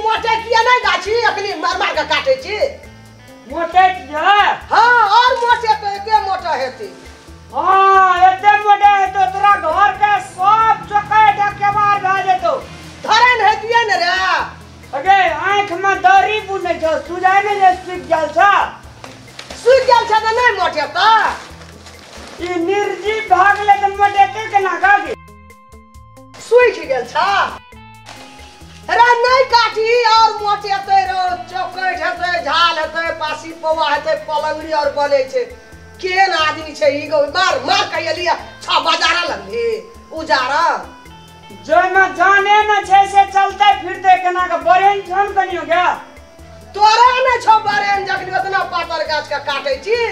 मोटे किया नहीं गाछी अखनी मार मार के काटे छी मोटे छै। हां और मोटे तो एते मोटा हेतै। हां एते मोटे हेतौ तोरा घर के सब चौकट केबार भए जेतौ। धरन हेतियै ने रे। अगे आँख में दरी बुनै छौ सुझाय नै जे सुखि गेल छ। सुखि गेल छ तऽ नहि मोटेतै। ई निर्जीव भए गेलै तऽ मोटेतै केना गागी? सुखि गेल छ रे नहीं काटी और मोटेतै रो चौकट हेतै झाल हेतै पासी पौआ हेतै पलंगड़ी और बनै छै। केहन आदमी छै ई गो मार मार कहियली छ बाजार लगली उजारा जाहिमे जाने न छै से चलते फिरते केना के बरेन छन कनियो गे। तोरा नै छौ बरेन जखनी ओतना पातर गाछ के काटै छी।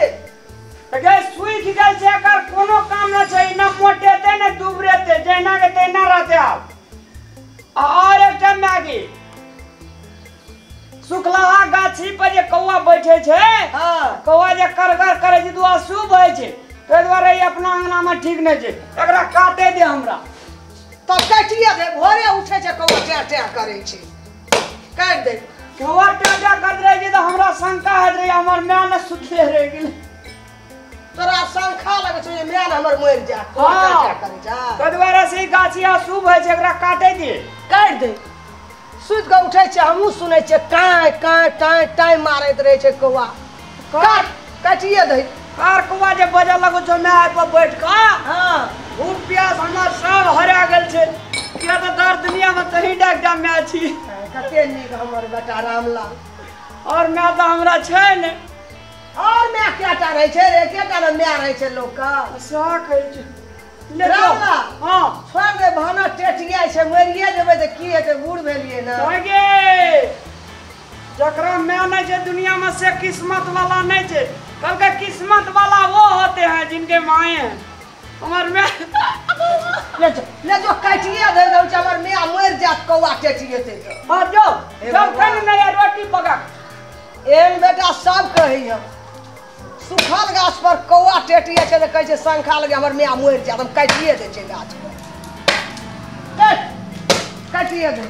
गे सुखि गेल छै एकर कोनो काम न छै न मोटेतै न दुबरेतै जहिना के तहिना रहतै आब। और एकटा मैगी सुखलहा गाछी पर जे कौआ बैठे छै। हां कौआ जे करगर करे छै तो अशुभ होइ छै ताहि दुआरे ई अपना अंगना में ठीक नहि छै एकरा काटे दे हमरा। तब काटिए दे भोरे उठे छै कौआ टे टे करे छै काटि दे। कौआ टे टे करैत रहै छै तऽ हमरा शंका होइत रहै हमर माय ने सुतले रहि गेलै। तोरा शंका लगै छौ जे माय ने हमर मरि जाय कौआ टे टे करै छै ताहि दुआरे से ई गाछी अशुभ होइ छै एकरा काटे दे। काटि दे। सुति कऽ उठै छै हमहूँ सुनै छियै काँय काँय टाँय टाँय मारैत रहै छै कौआ। काट काटिए दे। आर कौआ जे बजऽ लगै छौ my पर बैठ कऽ। हाँ भूख प्यास हमर सब हरा गेल छै किया तऽ दर दुनिया में तही एकटा my छी। कते नीक हमर बेटा रामलाल। और my तऽ हमरा छै ने। और my कएटा रहै छै रे? एकेटा ने my रहै छै लोकके। सएह कहै छै। रामलाल हाँ छोड़ दे भाना टेटिया छै मरिए जेबै तऽ की हेतै बूढ़ भेलियै ने। गे जकरा my नहि छै दुनिया में से किस्मत वाला नहि छै। कहलकै किस्मत वाला वो होते हैं जिनके माए हैं। हमर my ले जो ले जो काटिए दे दौ छै हमर my मरि जायत कौआ टेटिएतै तऽ। हाँ जो जब खाने नहीं रोटी पका। एहन बेटा सब कहैया सुखल गाछ पर कौआ टेटिए छै तऽ कहै छै शंखा लगे हमर my मरि जायत हम काटिए दै छै गाछ पर। काटिए दे।